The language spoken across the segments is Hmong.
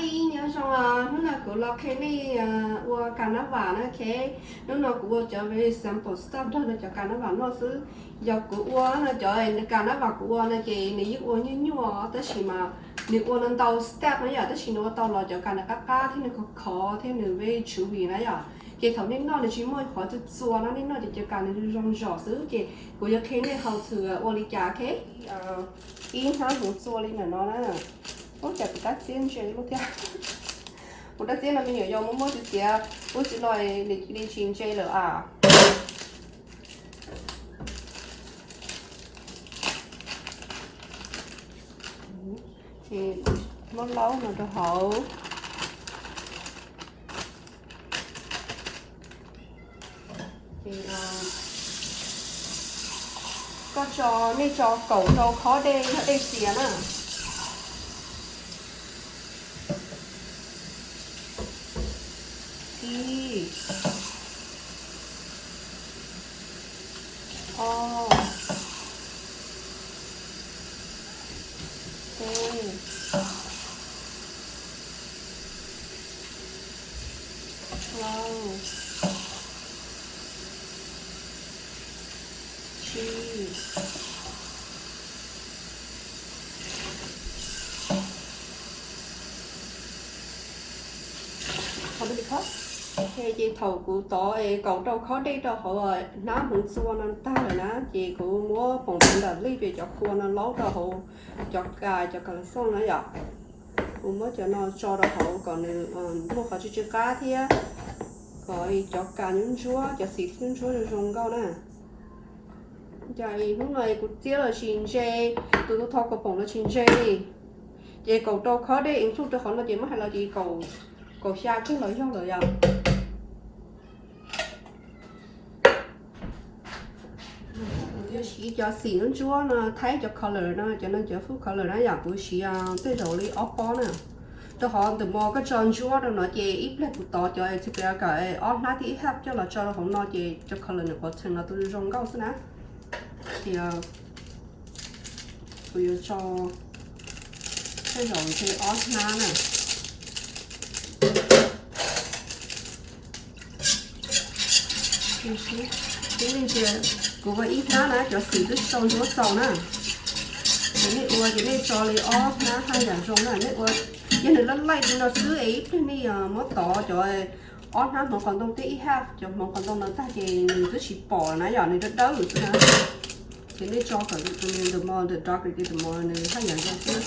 Ib nyob zoo, hnub no kuv los qhia nej ua kas nab vam na, ok. Hnub no kuv ua cov very simple stuff nrog rau cov kas nab vam noj xwb. Yog kuv ua no cov kas nab vam kuv ua no ces nws yeej ua nyuaj nyuaj tab sis mas nws ua no ntau step na yom, tab sis nws ua tau los cov kas nws qab qab thiab nws khov khov thiab nws very chewy na yom. Ces thaum nej noj nws tsis muaj qhov txuas txuas no, nej noj ces cov kas nws zoo zom xwb. Ces kuv yuav qhia nej how to ua li cas, ok. Ib hnab hmoov txua li ntawm no na. Ub, cas kuv rab txiab ntse lub thiab. Kuv rab txiab no me nyuam yaus muab muab txiav txiav ub txiv no nws cia li tsis ntse lawm as. Ces muab laub no rau hauv. Ces koj tso, nej tso kaum rau khob dej yog dej txias na. Ib, ob, peb, plaub, tsib. Ok, ces thaum kuv tov es kaum rau khob dej rau hauv hnab hmoov txua no tag lawm na, ces kuv muab poom ntawm lij pem cov kua no laub rau hauv cov kas, cov kas xooj na yom. Kuv muab cov no tso rau hauv kom nws muaj qhov tsw tsw qab thiab kom cov kas ntsuab ntsuab, cov xim ntsuab ntsuab zoo zoo nkauj na. Ces hnub no kuv txiab los tsis ntse, tus tau thov kaus poom los tsis ntse li. Ces kaum rau khob dej include rau qhov no ces muab hais los ces kaum xya kawg los yog lawm yom. Kuv yuav siv cov xim ntsuab ntsuab no thaib cov color no, cov no cov full color na yom, kuv siv tej zaum li ob pob na. Rau qhov ntawm mo koj tso ntsuab rau no ces ib pliag kuv tov cov txiv pem kawm ob hnab thiab ib hab coj los tso rau hauv no ces cov color nws qhuav txheem los tus zoo nkauj xwb na. Ces kuv yuav tso tej zaum ntshe ob hnab na. Tib neeg tias kuv ua ib hnab na cov xim twb tsis tau ntsuab txaus na. Ces nej ua ces nej tso li ob hnab haj yam zoo na. Nej ua, yog nws laj laij li no xwb es ib pliag nej muab tov cov ob hnab hmoov qos ntoo thiab ib hab cov hmoov qos ntoo no tag ces nws twb tsis pom na yom, nws dawb dawb xwb na. Ces nej tso kom tus nws ntawm mo ntawm dog ris ntawm mo nws haj yam zoo xwb.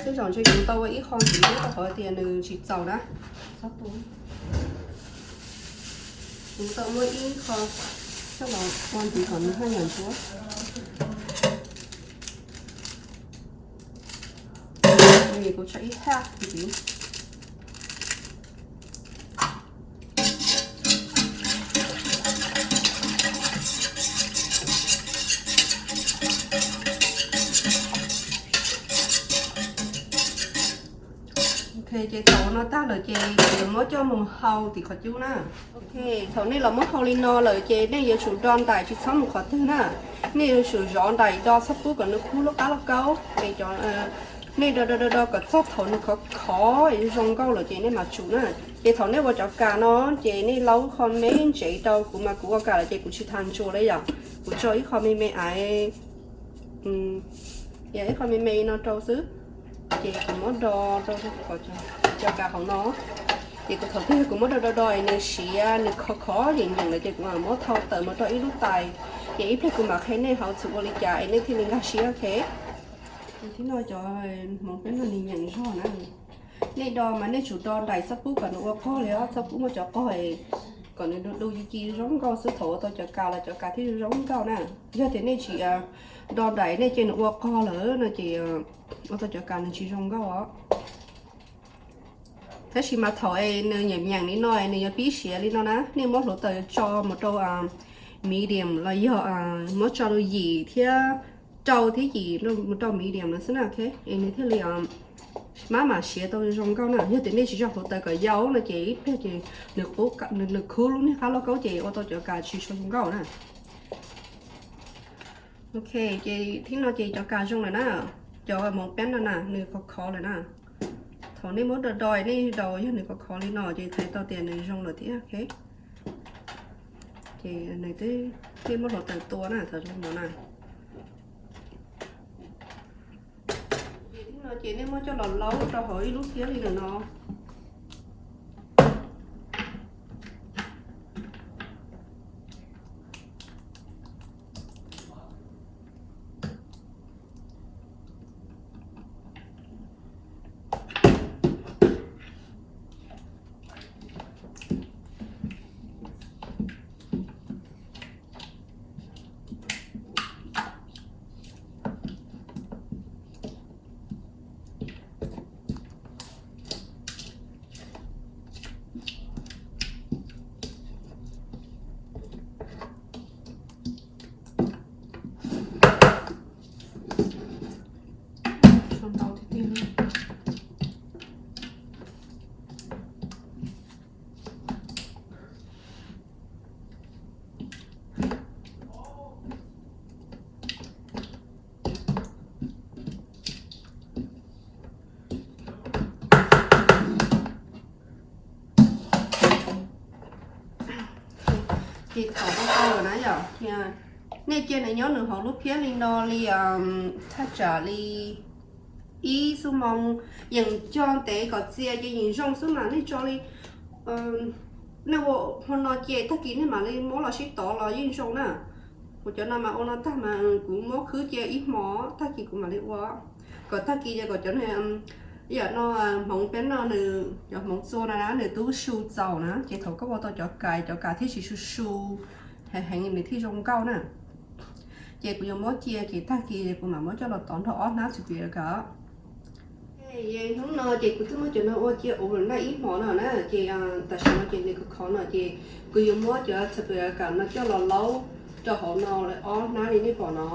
Tej zaum ntshe kuv tau ua ib qho ntxiv rau qhov tias nws tsis txaus na. Kuv tau muab ib qho coj los ua ntxiv kom nws haj yam ntsuab. Kuv tso ib hab ntxiv. Ok, ces thaum no tag lawm ces kuv yuav muab coj mus hau tim qhov cub na. Ok, thaum nej los muab hau li no lawm ces nej yuav tsum do ntais tsis txhob mus qhov twg na. Nej yuav tsum zov ntais do txhob pub kom nws kub lub qab lauj kaub es cov, nej do do do do kom txog thaum nws khov khov zoo nkauj lawm ces nej mam tsum na. Ces thaum nej ua cov kas no ces nej laub qho me ntsev rau, kuv mas kuv ua kas lawm ces kuv tsis tas ntsuas li yom. Kuv tso ib qho me me aiv, ib qho me me no rau xwb. Ces kuv muab do rau cov kas hauv no. Ces kuv thaum twg kuv muab do do do es nws siav nws khov khov nyeem nyeem lawm ces kuv mam muab thau tawm mus rau ib lub tais. Ces ib pliag kuv mam qhia nej hauv txhua ua li cas es nej thiaj li nkag siab, ok. Ces thib no cov hmoov peb no nws nyeem zog na. Nej do mas nej tsum do ntais txhob pub kom nws ua qog li os, txhob pub muaj cov qog kom nws du du ci ci zoo nkauj xwb, thaum ua tau cov kas los cov kas thiaj zoo nkauj na. Yog tias nej tsis do ntais nej cia nws ua qog lawm no ces ua tau cov kas nws tsis zoo nkauj os. Tab sis mas thaum es nws nyeem nyeem li no es nws yuav pib siav li no na, nej muab hluav taws tso mus rau medium los yog muab tso rau yim thiab, rau thiab yim mus rau medium no xwb na, ok. Es nws thiaj li maj mam siav tau zoo nkauj na. Yog tias nej tsis tso hluav taws kom yau no ces ib pliag ces nws khub lub niag qab lauj kaub ces ua tau cov kas tsis tshua zoo nkauj na. Ok, ces thib no ces cov kas zoo lawm na. Cov hmoov peeb no na nws khov khov lawm na. Thaum nej muab do do nej daus yog nws khov khov li no ces txhais tau tias nws zoo lawm thiab. Ces nws twb, nej muab hluav taws tua na thaum zoo no na. Ces thib no ces nej muab coj los laub rau hauv ib lub phiab li ntawm no. Ces thaum ua tau lawm na yom, nej cia nws nyob nws hauv lub phiab li no li thaj tsam li ib xuab moos, yeej cog ntev kom txias ces yeej zoo xwb mas nej tso li, nej ua hmo no ces tag kis nej mam li muab los sib tov los yeej zoo na. Kuv cov no mas ua no tag mas kuv muab khwb cia ib hmo, tag kis kuv mam li ua. Kom tag kis ces kom cov, yam no, hmoov peb no nws cov hmoov txua no na nws twb su txaus na ces thaum koj ua tau cov kas, cov kas thiaj tsis su su heev heev nws thiaj zoo nkauj na. Ces kuv yuav muab cia ces tag kis kuv mam muab coj los tov nrog ob hnab txhais pliav kom. Hnub no ces kuv twb muab cov no ua cia ua lawm na ib hmo no na ces tam sim no ces nws khov khov no ces kuv yuav muab cov txhais pliav kom no coj los laub rau hauv no ob hnab li nej pom no.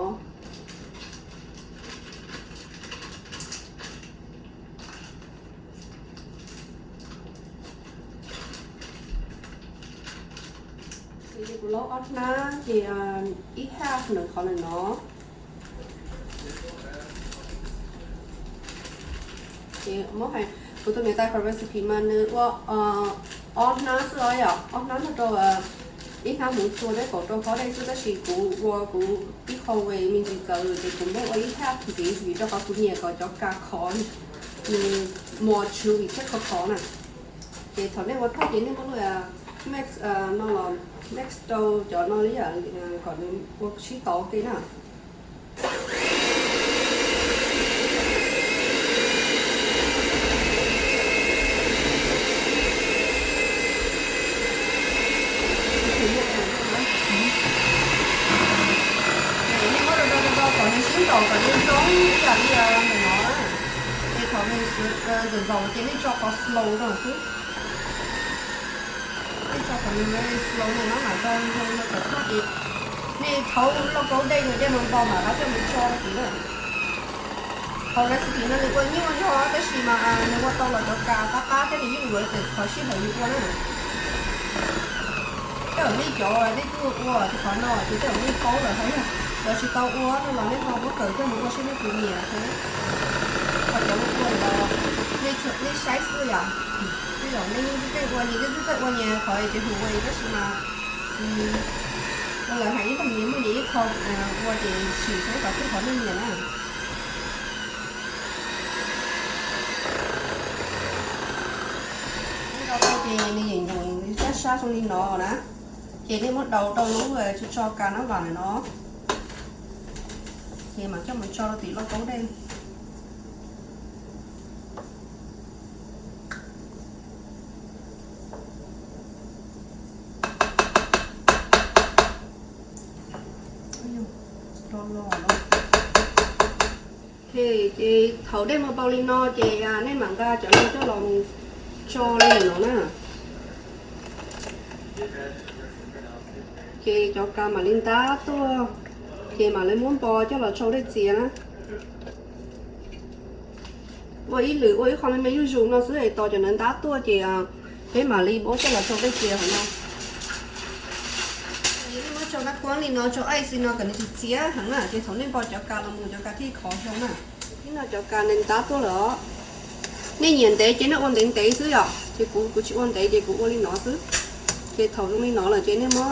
Ces kuv laub ob hnab ces ib haj nws qhov ntawm no. Ces muab hais, kuv tus niam tais qhov recipe mas nws ua ob hnab xwb os yom, ob hnab nrog rau ib hnab hmoov txua thiab kaum rau hlob dej xwb, tab sis kuv ua kuv ib qho ua me ntsis txawv ces kuv muab ua ib haj ntxiv vim rau qhov kuv nyiam kom cov kas khov nws mos tswv vim thiab khov khov na. Ces thaum nej ua tag ces nej muab lub mix no los mix rau cov no li yam kom nws ua sib tov ua ke na. Ces nej muab rau rau rau kom nws sib ntaus kom nws zoo ib yam li ntawm no na. Ces thaum nws ntxaum ntxaum ces nej tso qhov slow no xwb. Nej tso qhov nws slow no mas tau zoo no kom tag ces nej thaub lauj kaub dej nws dej no nto mam rov coj mus tso rau tid na. Qhov recipe no nws ua nyuaj zog tab sis mas nws ua tau los cov kas qab qab thiab nws yeej yuav txog qhov sij hawm yus ua na. Tej zaum nej cov nej twb ua qhov no ces tej zaum nej paub lawm ho yog cov tsis tau ua no los nej ho muab kawm coj mus ua seb nej puas nyiam thiab. Ho cov ua ua los nej saib xwb yom. Tej zaum nej yeej tsis txawj ua nyias, nej twb txawj ua nyias qhov ces hu ua tab sis mas ua lawm hais ib tag nyias muaj nyias ib qho ua ces sim saib kom twg qhov nej nyiam na. Ces nws yeej zoo sab sab zoo li no na. Ces nej muab daus rau lub tso kas nab vam ntawm no. Ces mam coj mus tso rau tim lauj kaub dej. Ces thaum dej mus npau li no ces nej mam nqa cov no coj los tso li no na. Ces cov kas mam li ntab tuaj, ces mam li muab npo coj los tsau dej txias na. Ua ib lwm ua ib qho me me zuj zus no xwb es tos cov ntawd ntab tuaj ces peb mam li muab coj los rau dej txias hauv no. Muab rau kab kuab li no, rau ice li no kom nws txias txias heev na, ces thaum nej npau cov kas los mus cov kas thiaj khov zoo na. Ib no cov kas nws ntab tuaj lawm os. Nej nyiam ntev ces nej ua ntev ntev xwb yom, ces kuv kuv tsis ua ntev ces kuv ua li no xwb. Ces thaum zoo li no lawm ces nej muab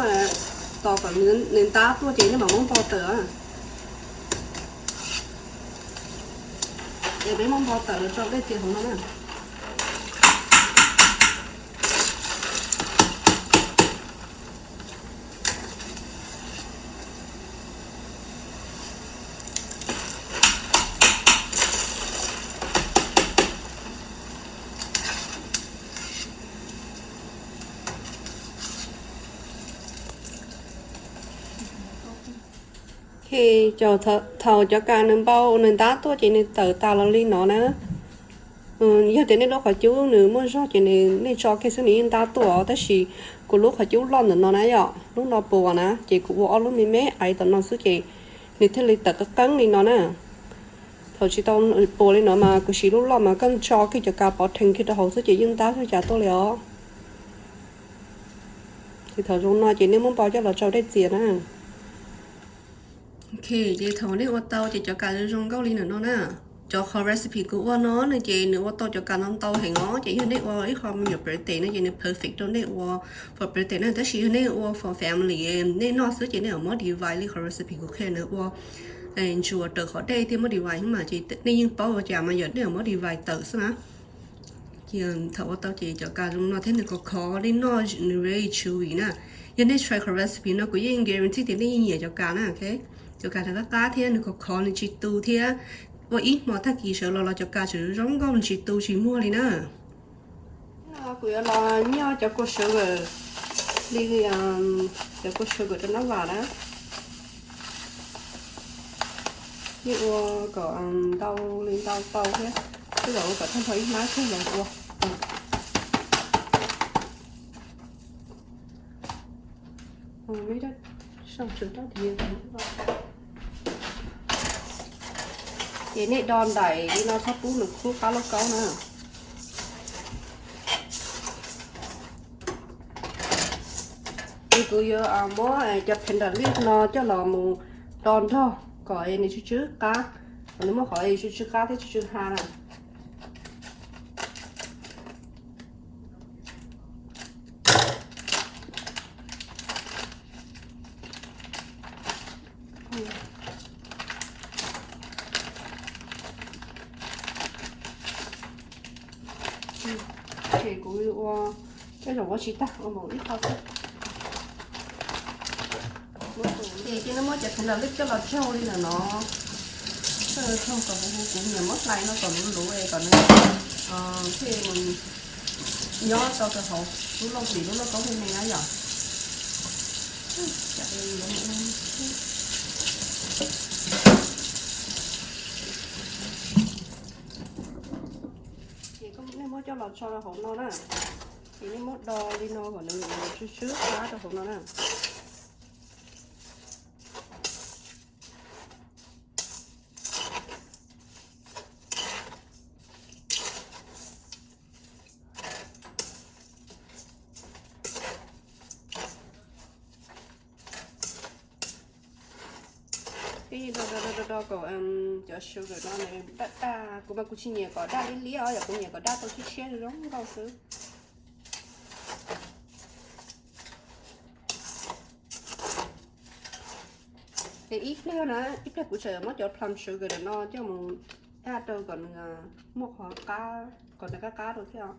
tos kom nws ntab tuaj ces nej mam muab npau tawm. Ces peb muab npau tawm los rau dej txias hauv no na. Ces thaum cov kas nws npau nws ntab tuaj ces nws tawm tas los li no na. Yog tias nej lub qhov cub nws muaj zog ces nej tso kiag xwb nws yeej ntab tuaj os, tab sis kuv lub qhov cub loj ntawm no na yom, lub no puas na, ces kuv ua ob lub me me aiv tom no xwb ces nws thiaj li tawm qeeb qeeb li no na. Thaum tsis tau puas li no mas kuv siv lub loj mas koj tso kiag cov kas pov rhees kiag rau hauv xwb ces yeej ntab txog cas tuaj li os. Ces thaum zoo no ces nej muab npau coj los rau dej txias na. Ok, ces thaum nej ua tau ces cov kas zoo zoo nkauj li ntawm no na. Cov qhov recipe kuv ua no no ces nws ua tau cov kas no ntau heev os, ces yog nej ua ib qho me nyuam birthday no ces nws perfect rau nej ua for birthday na, tab sis yog nej ua for family nej noj xwb ces nej yuav muab divide li qhov recipe kuv qhia nws ua ntsuas raws qhov dej thiaj muab divide mas, ces nej yeej paub ua cas mas yog nej yuav muab divide tawm xwb na. Ces thaum ua tau ces cov kas zoo no thiab nws khov khov li no, nws very chewy na. Yog nej try qhov recipe no kuv yeej guarantee tias nej yeej nyiam cov kas na. Cov kas nws qab qab thiab nws khov khov nws tsis tu thiab. Ua ib hmo tag kis sawv los los cov kas tseem zoo nkauj nws tsis tu tsis muag li na. Kuv yuav los nyoj cov kua sugar li, cov kua sugar rau nab vam na. Yeej ua kom ntau li ntau tau thiab, tej zaum ua kom tag nrho ib hnab tseg los ua. Ces nej do nraim li no txhob pub nws khub qab lauj kaub na. Ces kuv yuav muab cov phev nram lij no coj los mus do nrog kom nws tsw tsw qab, kom nws muaj qhov tsw tsw qab thiab tsw tsw ha na. Ces kuv ua tej zaum ua tsis tag, ua npaum ib qho xwb. Ces cia nej muab cov phev nram lij coj los raug li ntawm no. Raug kom kuv, kuv nyiam muab hlais no kom luv luv kom nws thiaj nyob tau rau hauv lub lauj hlis lub lauj kaub me me na yom. Ces nej muab coj los tso rau hauv no na. Ces nej muab do li no kom nws tsw tsw qab rau hauv no na. Peb do do do do kom cov sugar no nws daj daj, kuv mas kuv tsis nyiam kom daj liab liab os, yog kuv nyiam kom daj tau tshiab tshiab zoo nkauj xwb. Ces ib pliag na, ib pliag kuv tseem muab cov plum sugar ntawm no coj mus daj rau kom nws muaj qhov qab, kom nws qab qab rau thiab.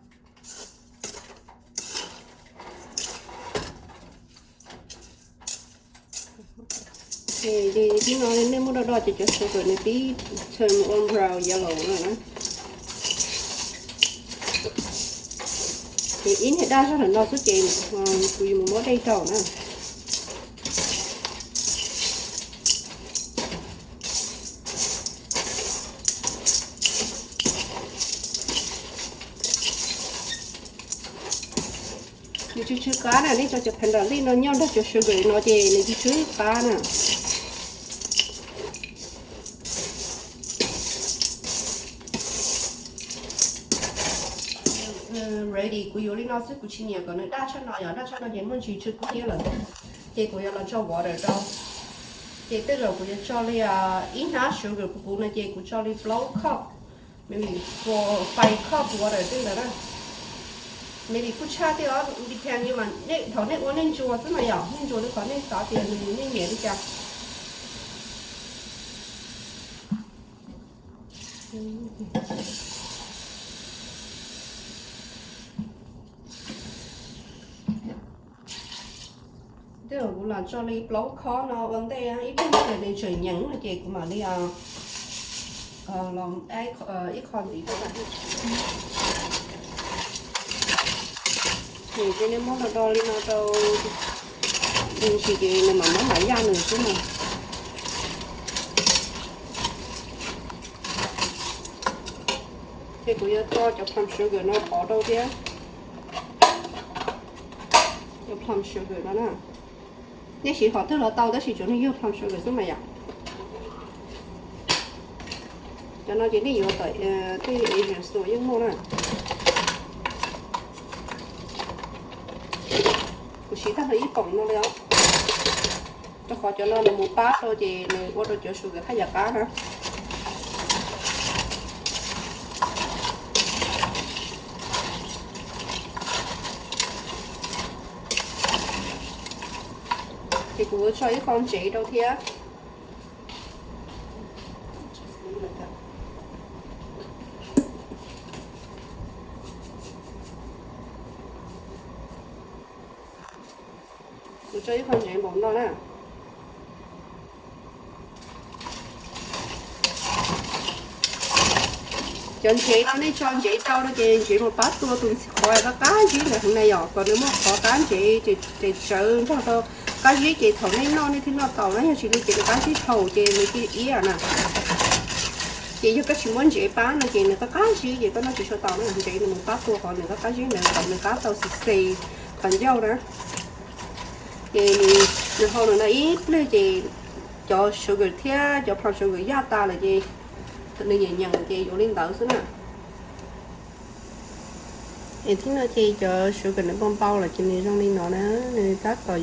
Ces tib no nej muab do do ces cov sugar nws pib turn ua brown yellow no na. Ces ib niag daj zog ntawm no xwb ces kuv yuav mus muab dej rau na. Nws tsw tsw qab na, nej tso cov phev nram lij no nyob nrog cov sugar no ces nws tsw tsw qab na. Kuv yuav li no xwb, kuv tsis nyiam kom nws daj tshaj no, yog daj tshaj no ces muaj ntsis tsw kub thiab lawm. Ces kuv yuav los tso water rau. Ces tej zaum kuv yuav tso li ib hnab sugar puv puv no ces kuv tso li plaub cup, maybe five cup water tej ntawd na. Maybe kuj tshaj thiab os, depend, mas thaum nej ua nej ntsuas xwb mas yom, nej ntsuas li qhov nej xav tias nws nej nyiam li cas. Tej zaum kuv los tso li plaub khob no ua ntej, ib pliag nws tseem nyeem no ces kuv mam li los add ib qho ntxiv rau. Ces nej muab do do li no rau me ntsis ces nws mam muab mam yaj nws xwb na. Ces kuv yuav tso cov plum sugar no pov rau thiab. Cov plum sugar no na, nej siv qhov twg los tau tab sis tsuas yog plum sugar xwb mas yom. Cov no ces nej yuav tom tej Asian store yeej muaj na. Kuv siv tag nrho ib poom no li os, rau qhov cov no nws mus pab rau ces nws ua rau cov sugar haj yam qab na. Ces kuv yuav tso ib qho ntsev rau thiab. Kuv tso ib qho ntsev npaum no na. Cov ntsev no nej tso ntsev rau no ces ntsev mus pab tua tus ntxim qhov qab qab zib ntawd heev na yom, kom nws muaj qhov qab ntsev ces tsawv nrog rau qab zib ces thaum nej noj nej thiaj noj tau na, yog tsis li ces nws qab zib dhau ces nws thiaj iab na. Ces yog koj tsis muab ntsev pab no ces nws qab qab zib ces koj noj tsis tshua tau na, ntsev nws mus pab tua qhov nws qab qab zib ntawd kom nws qab tau xis xes qhov ncauj na. Ces nws hau no ib pliag ces cov sugar thiab cov plum sugar yaj tas lawm ces nws nyeem nyeem ces yuav li ntawd xwb na. Es thib no ces cov sugar nws npau npau lawm ces nws zoo li no na, nws tab tom,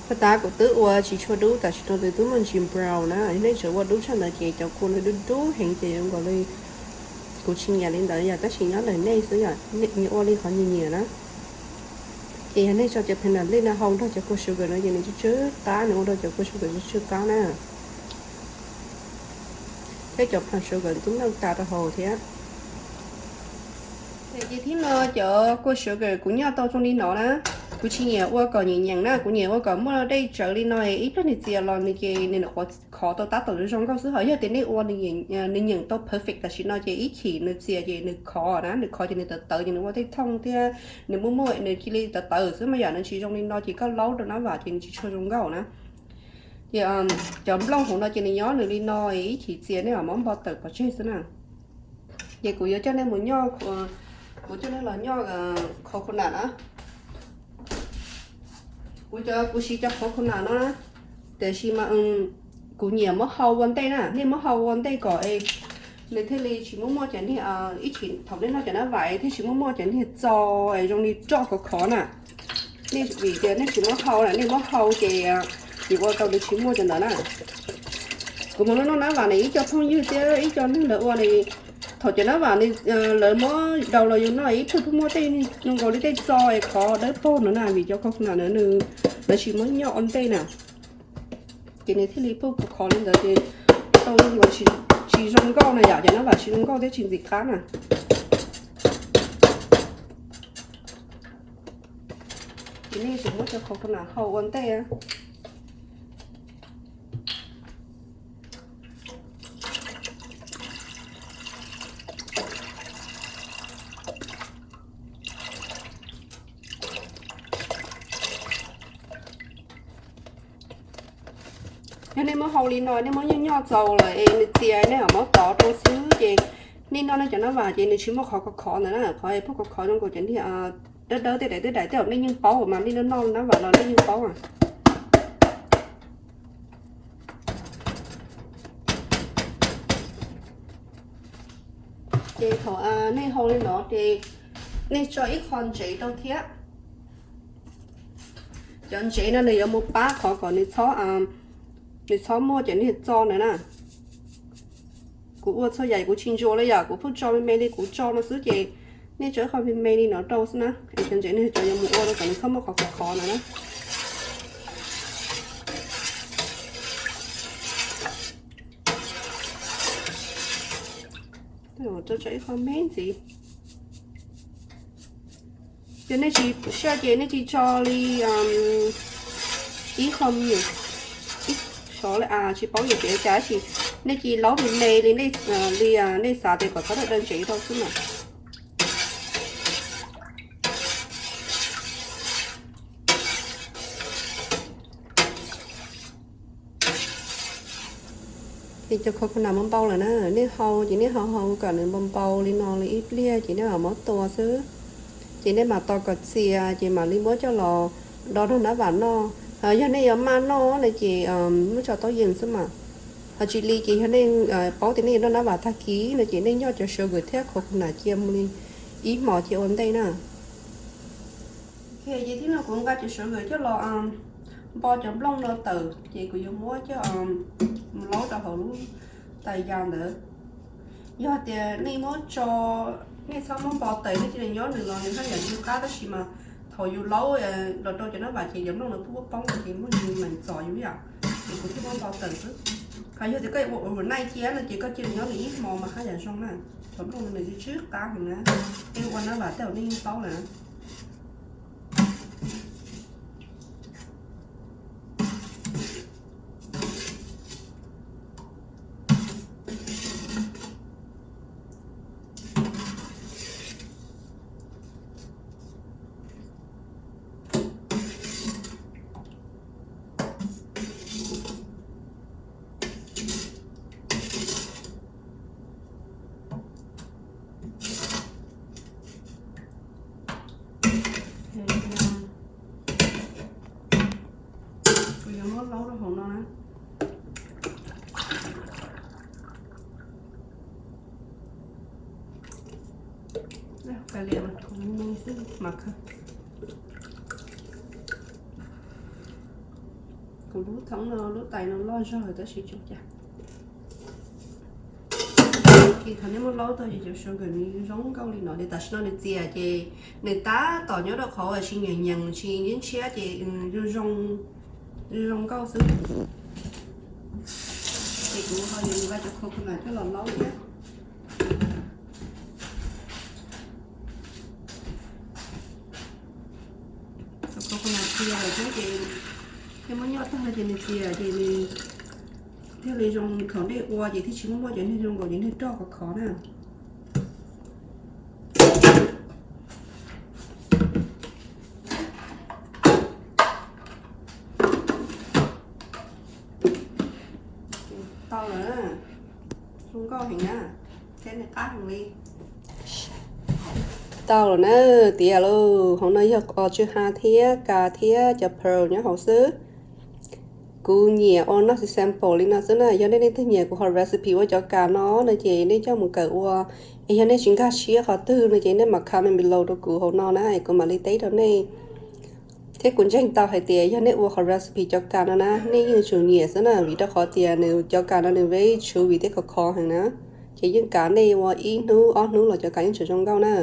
puag ta kuv twb ua tsis tshua dub, tam sim no nws twb muaj ntsis brown na, nej tseem ua dub tshaj ntawd ces cov kua nws dub dub heev ces zoo nkaus li kuv tsis nyiam li ntawd yom, tab sis nyob ntawm nej xwb yom, nej ua li qhov nyias nyias na. Ces yog nej tso cov peanut lej no hau nrog cov kua sugar no ces nws tsw tsw qab, nws ua rau cov kua sugar tsw tsw qab na. Thiab cov plum sugar twb noj tas rau hauv thiab. Ces thib no cov kua sugar kuv nyoj tau zoo li no na. Kuv tsis nyiam ua kom nyeem nyeem na, kuv nyiam ua kom muaj dej tsawv li no, ib pliag nws txias los nws ces nws nyuam qhuav khov tau tab tom zoo nkauj xwb. Ho yog tias nej ua nws nyeem tau perfect tam sim no ces ib chim nws txias ces nws khov na, nws khov ces nws tawv tawv ces nws ua tej thooj thiab nws muaj muaj nws cia li tawv tawv xwb mas yom, nws tsis zoo li no ces koj laub rau nab vam ces nws tsis tshua zoo nkauj na. Ces cov nplooj hauv no ces nws nyob nws li no, ib chim txias nej mam muab npo tawm pov tseg xwb na. Ces kuv yuav coj nej mus nyoj, kuv coj nej los nyoj coconut na. Kuv, kuv siv cov coconut no na, tiam sis mas kuv nyiam muab hau ua ntej na, nej muab hau ua ntej kom es nws thiaj li tsis muaj muaj cov niag, ib chim thaum nej noj cov nab vam thiaj tsis muaj muaj cov niag txo es zoo li roj khov khov na. Nej vim tias nej tsis muab hau na, nej muab hau ces yuav ua tau nws tsis muaj cov ntawd na. Kuv mus noj nab vam na, ib co phooj ywg thiab ib co neeg lawv ua na, thaum cov nab vam lawv muab daus los yus noj ib pliag pheej muaj tej zoo nkaus li tej txo es khov dawb paug no na, vim cov coconut na nws, lawv tsis muab nyoj ua ntej na. Ces nws thiaj li pheej khov khov li ntawd ces tau zoo nkaus tsis zoo nkauj na yom, cov nab vam tsis zoo nkauj thiab tsis ntxim qab na. Ces nej yuav tsum muab cov coconut hau ua ntej. Yog nej muab hau li no, nej muab nyoj nyoj txaus lawm es nws txias nej mam muab tov rau xwb ces nej noj nej cov nab vam ces nws tsis muaj qhov khov khov ntawd na, qhov es pheej khov khov zoo nkaus cov niag dawb dawb tej daim tej daim tej zaum nej yeej paub mas, nej noj noj nab vam los nej yeej paub. Ces thaum nej hau li no ces Nej tso ib qho ntsev rau thiab. Cov ntsev no nws yuav mus pab qhov kom nws txhob, nws txhob muaj cov niag txo ntawd na. Kuv ua txhua yam kuv tsis ntsuas li yom, kuv pheej tso me me li kuv tso no xwb ces nej tso ib qho me me li no rau xwb na, es cov ntsev no cov yuav mus ua rau kom nws txhob muaj qhov khov khov ntawd na. Tso ib qho me ntxiv. Yog nej tsis siab ces nej cia li tso li ib qho me nyuam, ib xyov li, tsis paub yuav piav cas, tab sis nej cia li laub me me li, li nej xav tias kom txhob daw ntsev rau xwb mas. Ces cov coconut npau npau lawm na, nej hau ces nej hau hau kom nws npau npau li no li ib pliag ces nej mam muab tua xwb. Ces nej mam tos kom txias ces mam li muab coj los do rau nab vam noj. Yog nej yuav maj noj no ces muab tso taub yees xwb mas. Ho tsis li ces yog nej paub tias nej yuav noj nab vam tag kis no ces nej nyoj cov sugar thiab coconut cia mus li ib hmos cia ua ntej na. Ces tib no kuv nqa cov sugar coj los npo cov nplooj no tawm ces kuv yuav muab coj mus laub rau hauv lub tais yas ntawd. Yog tias nej muab tso, nej txhob muab npo tawm, nej cia li nyob nws los nws haj yam zoo qab, tab sis mas thaum yus laub los rau cov nab vam ces cov nplooj no poob poob ces muaj nws meem txom yus yom, ces kuv thiaj muab npo tawm xwb. Ho yog tias koj ua overnight cia no ces koj cia li nyob nws ib hmos mas haj yam zoo na. Cov nplooj no nws tsw tsw qab heev na, nej ua nab vam tej zaum nej yeej paub lawm. Kuv yuav muab laub rau hauv no na. Kuv lub thoob no lub tais no loj zog lawm tab sis tsis ua cas. Ces thaum nej muab laub tag ces cov sugar nws zoo nkauj li no, ces tam sim no nws txias ces nws tab tom nyob rau qhov uas tsis nyeem nyeem tsis ntshiab ntshiab ces zoo zoo, zoo nkauj xwb. Ces kuv ho yuav nqa cov coconut coj los laub thiab. Cov coconut txias lawm thiab ces thiaj muab nyoj tag no ces nws txias ces nws thiaj li zoo, thaum nej ua ces thiaj tsis muaj muaj cov niag zoo nkaus cov niag roj khov khov na. Tau lawm, zoo nkauj heev na, thiab nws qab heev li. Tau lawm na, tiav lauj. Hauv no yog os tsw ha thiab kas thiab cov pearl nyob hauv xwb. Kuv nyiam ua noj xwb sample li no xwb na. Yog nej leej twg nyiam kuv qhov recipe ua cov kas no no ces nej coj mus kawm ua. Es yog nej tsis nkag siab qhov twg no ces nej mam comment below rau kuv hauv no na es kuv mam li teb rau nej. Thiab kuv ntseeg tau hais tias yog nej ua qhov recipe cov kas no na nej yeej tsum nyiam xwb na, vim rau qhov tias nws cov kas no nws very chewy thiab khov khov heev na. Ces yeej kav nej ua ib hnub ob hnub los cov kas yeej tseem zoo nkauj na.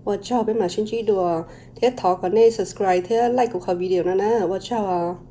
Ua tsaug, peb mam sib ntsib dua, thiab thov kom nej subscribe thiab like kuv qhov video no na. Ua tsaug.